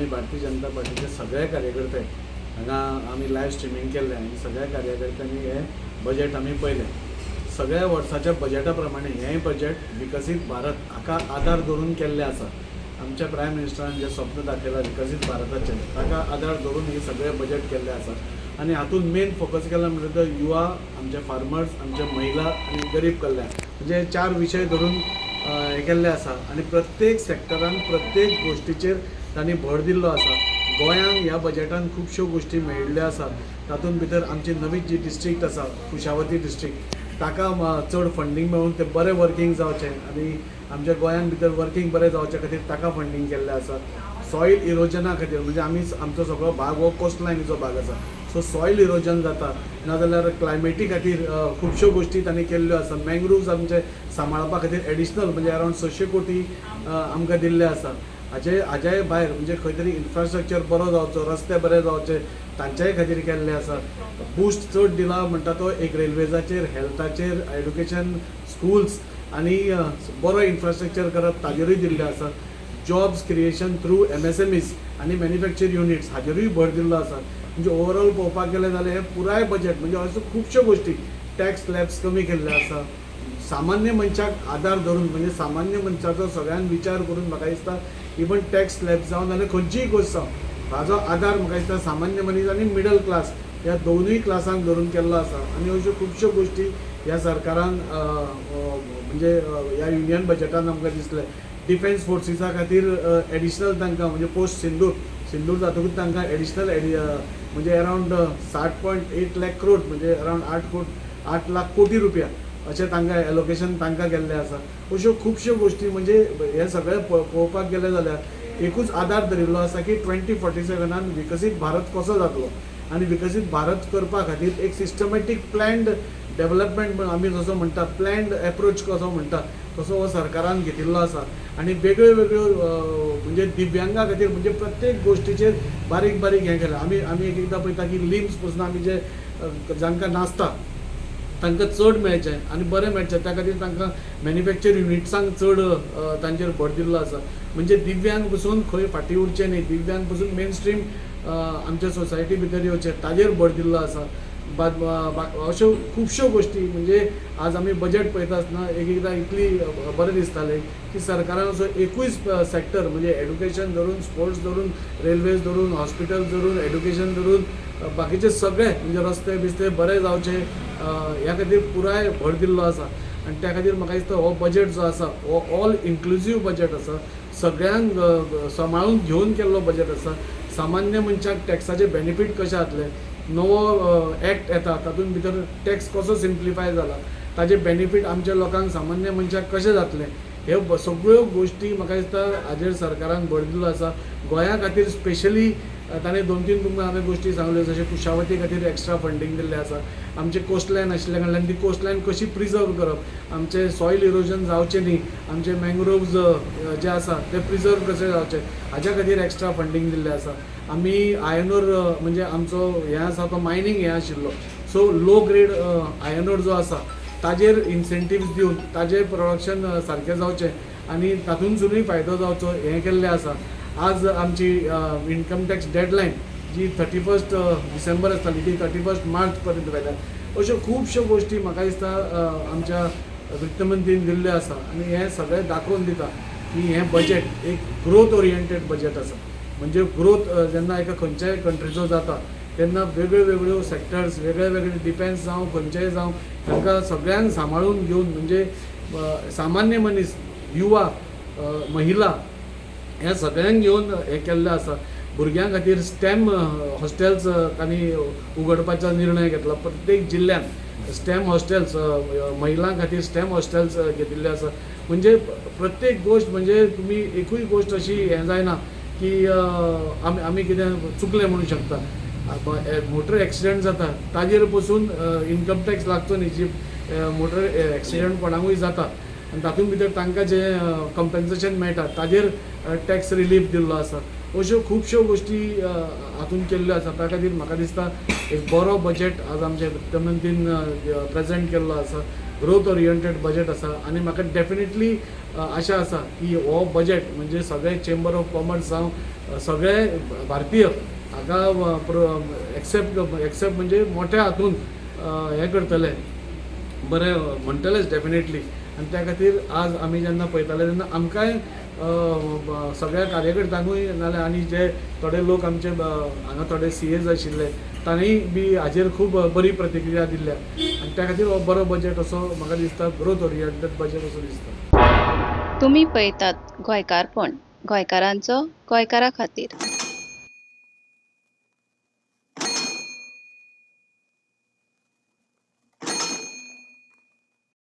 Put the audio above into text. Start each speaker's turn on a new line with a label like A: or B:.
A: आमी भारतीय जनता पार्टीचे सगळे कार्यकर्ते हांगा आमी लायव्ह स्ट्रिमींग केल्लें आनी सगळ्या कार्यकर्त्यांनी हें बजेट आमी पळयलें. सगळ्या वर्साच्या बजेटा प्रमाणे हेंय बजेट विकसीत भारत हाका आदार धरून केल्लें आसा. आमच्या प्रायम मिनिस्टरान जें स्वप्न दाखयलां विकसीत भारताचें, ताका आदार धरून हें सगळें बजेट केल्लें आसा. आनी हातूंत मेन फोकस केला म्हणल्यार तो युवा, आमचे फार्मर्स, आमचे महिला आनी गरीब कल्याण, म्हणजे हे चार विशय धरून हें केल्लें आसा. आनी प्रत्येक सॅक्टरान प्रत्येक गोश्टीचेर तांणी भर दिल्लो आसा. गोंयांक ह्या बजेटान खुबश्यो गोश्टी मेळिल्ल्यो आसा. तातूंत भितर आमची नवी जी डिस्ट्रिक्ट आसा, कुशावती डिस्ट्रिक्ट, ताका चड फंडींग मेळून ते बरें वर्कींग जावचें आनी आमच्या गोंयान भितर वर्कींग बरें जावचे खातीर ताका फंडींग केल्लें आसा. सॉयल इरोजना खातीर, म्हणजे आमी आमचो सगळो भाग हो कोस्ट लायनीचो भाग आसा, सो सॉयल इरोजन जाता, नाजाल्यार क्लायमेटी खातीर खुबश्यो गोश्टी तांणी केल्ल्यो आसा. मँग्रुव्स आमचे सांबाळपा खातीर एडिशनल म्हणजे अरावंड 600 कोटी आमकां दिल्ले आसा. हाजे भायर म्हणजे खंय तरी इन्फ्रास्ट्रक्चर बरो जावचो, रस्ते बरे जावचे, तांच्याय खातीर केल्ले आसा. बूस्ट चड दिला म्हणटा तो एक रेल्वेजाचेर, हेल्थाचेर, एड्युकेशन, स्कुल्स आनी बरो इन्फ्रास्ट्रक्चर करप ताजेरूय दिल्ले आसा. जॉब्स क्रिएशन थ्रू एमएसएमईज आनी मॅन्युफॅक्चर युनिट्स हाजेरूय भर दिल्लो आसा. म्हणजे ओवरऑल पळोवपाक गेलें जाल्यार हें पुराय बजेट म्हणजे अश्यो खुबश्यो गोश्टी, टॅक्स स्लॅब्स कमी केल्ले आसा, सामान्य मनशाक आदार धरून, म्हणजे सामान्य मनशाचो सगळ्यान विचार करून म्हाका दिसता इवन टॅक्स स्लॅब जावं नाल्यार खंयचीय गोश्ट जावं, हाजो आदार म्हाका दिसता सामान्य मनीस आनी मिडल क्लास ह्या दोनूय क्लासांक धरून केल्लो आसा. आनी अश्यो खुबश्यो गोश्टी ह्या सरकारान अ, अ, म्हणजे ह्या युनियन बजेटान आमकां दिसलें. डिफेन्स फोर्सिसा खातीर एडिशनल तांकां, म्हणजे पोस्ट सिंदूर, सिंदूर जातकूच तांकां एडिशनल म्हणजे अरावंड 60.8 लाख क्रोड, म्हणजे अरावंड 8 लाख कोटी रुपया अशें तांकां एलोकेशन तांकां केल्लें आसा. अश्यो खुबश्यो गोश्टी, म्हणजे हे सगळें पळोवपाक गेलें जाल्यार एकूच आदार धरिल्लो आसा की 2047नान विकसीत भारत कसो जातलो आनी विकसीत भारत करपा खातीर एक सिस्टमॅटीक प्लॅन्ड डेव्हलपमेंट आमी जसो म्हणटा, प्लॅन्ड एप्रोच कसो म्हणटा, तसो हो सरकारान घेतिल्लो आसा. आनी वेगळ्यो वेगळ्यो म्हणजे दिव्यांगा खातीर, म्हणजे प्रत्येक गोश्टीचेर बारीक बारीक हें केलां. आमी एक एकदां पळयता की लिम्स पसून आमी जे जांकां नासता तांकां चड मेळचें आनी बरें मेळचें, त्या खातीर तांकां मॅन्युफॅक्चर युनिट्सांक चड तांचेर भर दिल्लो आसा. म्हणजे दिव्यांग पसून खंय फाटीं उरचें न्ही, दिव्यांग पसून मेन स्ट्रीम आमच्या सोसायटी भितर येवचें, ताजेर भर दिल्लो आसा. अश्यो खुबश्यो गोश्टी, म्हणजे आज आमी बजेट पळयता आसतना एक एकदां इतली बरें दिसतालें की सरकारान असो एकूय सॅक्टर, म्हणजे एड्युकेशन धरून, स्पोर्ट्स धरून, रेल्वेज धरून, हॉस्पिटल धरून, एड्युकेशन धरून, बाकीचे सगळे, म्हणजे रस्ते बिस्ते बरे जावचे ह्या खातीर पुराय भर दिल्लो आसा. आनी त्या खातीर म्हाका दिसता हो बजेट जो आसा हो ऑल इन्क्लुजीव बजेट आसा, सगळ्यांक सांबाळून घेवन केल्लो बजेट आसा. सामान्य मनशाक टॅक्साचे बेनिफीट कशे जातले, नवो एक्ट येता तातूंत भितर टॅक्स कसो सिम्प्लिफाय जाला, ताजे बेनिफीट आमच्या लोकांक, सामान्य मनशाक कशें जातलें, ह्यो सगळ्यो गोश्टी म्हाका दिसता हाजेर सरकारान भर दिल्लो आसा. गोंया खातीर स्पेशली ताणें दोन तीन तुमकां हांवें गोश्टी सांगल्यो, जशें कुशावती खातीर एक्स्ट्रा फंडींग दिल्लें आसा. आमचे कोस्टलायन आशिल्ल्या कारणान ती कोस्टलायन कशी प्रिजर्व करप, आमचें सॉयल इरोजन जावचें न्ही, आमचे मँग्रोव्ज जे आसा ते प्रिजर्व कशे जावचे, हाज्या खातीर एक्स्ट्रा फंडींग दिल्लें आसा. आमी आयर्न ओर, म्हणजे आमचो हें आसा तो मायनींग हें आशिल्लो, so low grade iron ore जो आसा ताजेर इन्सेंटिव्स दिवन ताजें प्रोडक्शन सारकें जावचें आनी तातूंतसुनूय फायदो जावचो हें केल्लें आसा. आज आमची इन्कम टॅक्स डेडलायन जी 31 डिसेंबर आसताली ती 31 मार्च पर्यंत व्हेल्या. अश्यो खुबश्यो गोश्टी म्हाका दिसता आमच्या वित्तमंत्रीन दिल्ल्यो आसा आनी हें सगळें दाखोवन दिता की हें बजेट एक ग्रोथ ओरिएंटेड बजेट आसा. म्हणजे ग्रोथ जेन्ना एका खंयच्याय कंट्रीचो जाता तेन्ना वेगळ्यो वेगळ्यो सॅक्टर्स, वेगळे वेगळे डिफेन्स जावं, खंयचेय जावं, तांकां सगळ्यांक सांबाळून घेवन, म्हणजे सामान्य मनीस, युवा, महिला ह्या सगळ्यांक घेवन हें केल्लें आसा. भुरग्यां खातीर स्टेम हॉस्टेल्स तांणी उगडपाचो निर्णय घेतला. प्रत्येक जिल्ल्यांत स्टेम हॉस्टेल्स, महिलां खातीर स्टेम हॉस्टेल्स घेतिल्ले आसा. म्हणजे प्रत्येक गोश्ट, म्हणजे तुमी एकूय गोश्ट अशी हें जायना की आमी कितें चुकले म्हणूं शकता. मोटर एक्सिडंट जाता ताजेर पसून इन्कम टॅक्स लागचो न्ही. जी मोटर एक्सिडंट कोणाकूय जाता आनी तातूंत भितर तांकां जें कंपन्सेशन मेळटा ताजेर टॅक्स रिलीफ दिल्लो आसा. अश्यो खुबश्यो गोश्टी हातूंत केल्ल्यो आसा. त्या खातीर म्हाका दिसता एक बरो बजेट आज आमच्या वित्तमंत्रीन प्रेजेंट केल्लो आसा. ग्रोथ ओरिएंटेड बजेट आसा आनी म्हाका डेफिनेटली आशा आसा की हो बजेट म्हणजे सगळे चेंबर ऑफ कॉमर्स जावं सगळे भारतीय हाका एक्सेप्ट एक्सेप्ट म्हणजे मोठ्या हातून हें करतले, बरें म्हणटलेच डेफिनेटली. आनी त्या खातीर आज आमी जेन्ना पळयताले तेन्ना आमकांय सगळ्या कार्यकर्त्यांकूय नाल्यार आनी जे थोडे लोक आमचे हांगा थोडे सीएज आशिल्ले तांणी बी हाजेर खूब बरी प्रतिक्रिया दिल्ल्या आनी त्या खातीर हो बरो बजेट असो म्हाका दिसता, ग्रोथ ओरिएंटेड बजेट असो दिसता.
B: तुमी पळयतात गोंयकारपण, गोंयकारांचो गोंयकारा खातीर.